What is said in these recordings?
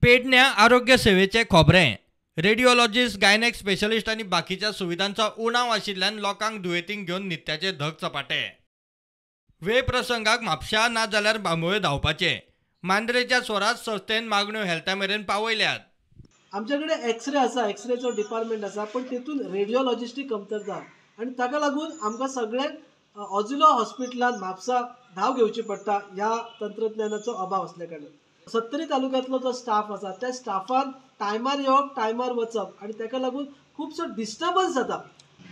पेडण्या आरोग्य सेवेचे खोबरें रेडिओलॉजिस्ट, गायनेक स्पेशलिस्ट आनी बाकीच्या सुविधांचो उणाव आशिल्ल्यान लोकांक दुयेंतींक घेवन नित्याचे धग चपाटे. वे प्रसंगाक म्हापश्या ना जाल्यार बांबोळे धांवपाचे. मांद्रेच्या स्वराज संस्थेन मागण्यो हेल्था मेरेन पावयल्यात. आमचे कडेन एक्सरे आसा, एक्सरेचो डिपार्टमेंट आसा, पण तेतून रेडिओलॉजिस्टी कमतरता आनी ताका लागून आमकां सगळ्यांक ऑजिलो हॉस्पिटलान म्हापसा धांव घेवची पडटा. ह्या तंत्रज्ञानाचो अभाव आसल्या कारणान सत्तरी तालुक्यांतलो जो स्टाफ आसा त्या स्टाफान टायमार येवप, टायमार वचप आनी ताका लागून खुबसो डिस्टर्बन्स जाता.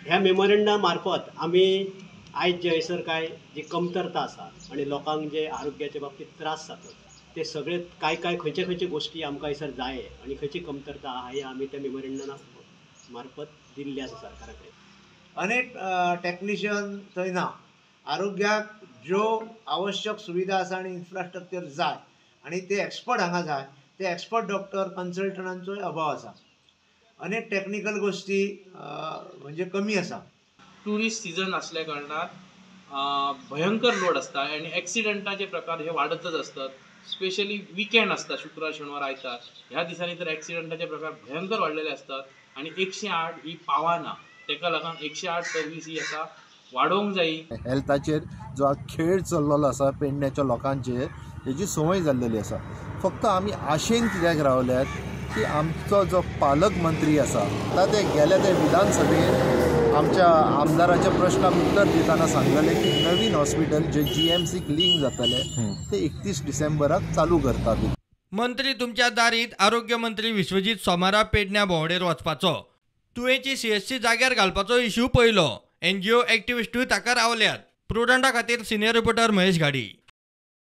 ह्या मेमोरेंडा मार्फत आमी आयज जे हयसर काय जी कमतरता आसा आनी लोकांक जे आरोग्याच्या बाबतींत त्रास जातात ते सगळे काय काय खंयचे खंयचे गोश्टी आमकां हयसर जाय आनी खंयची कमतरता आहा हे आमी त्या मेमोरेंडमा मार्फत दिल्ली आसा सरकारा कडेन. अनेक टॅक्निशियन थंय ना. आरोग्याक ज्यो आवश्यक सुविधा आसा आनी इन्फ्रास्ट्रक्चर जाय आनी ते एक्सपर्ट हांगा जाय, ते एक्सपर्ट डॉक्टर कन्सल्टंटांचोय अभाव आसा. अनेक टॅक्निकल गोश्टी म्हणजे कमी आसा. ट्युरिस्ट सिजन आसल्या कारणान भयंकर लोड आसता आनी एक्सिडंटाचे प्रकार हे वाडतच आसतात. स्पेशली विकेंड आसता, शुक्रार, शेनवार, आयतार ह्या दिसांनी तर एक्सिडंटाचे प्रकार भयंकर वाडलेले आसतात आनी 108 ही पावना. ताका लागून 108 सर्वीस ही आतां वाडोवंक जाय. हेल्थाचेर जो खेळ चल्लेलो आसा पेडण्याच्या लोकांचेर हेजी संवय जाल्लेली आसा. फक्त आमी आशेन कित्याक रावल्यात की आमचो जो पालक मंत्री आसा आतां ते गेले ते विधानसभेन आमच्या आमदाराच्या प्रश्नाक उत्तर दितना सांगलेलें की नवीन हॉस्पिटल जे जीएमसीक लिंक जातले ते 31 डिसेंबराक चालू करतात. मंत्री तुमच्या दारीत. आरोग्य मंत्री विश्वजीत सोमारा पेडण्या भोंवडेर वचपाचो. तुयेंची सीएससी जाग्यार घालपाचो इश्यू पयलो. एनजीओ एक्टिविस्टूय ताका रावल्यात. प्रुडंटा खातीर सिनियर रिपोर्टर महेश घाडी.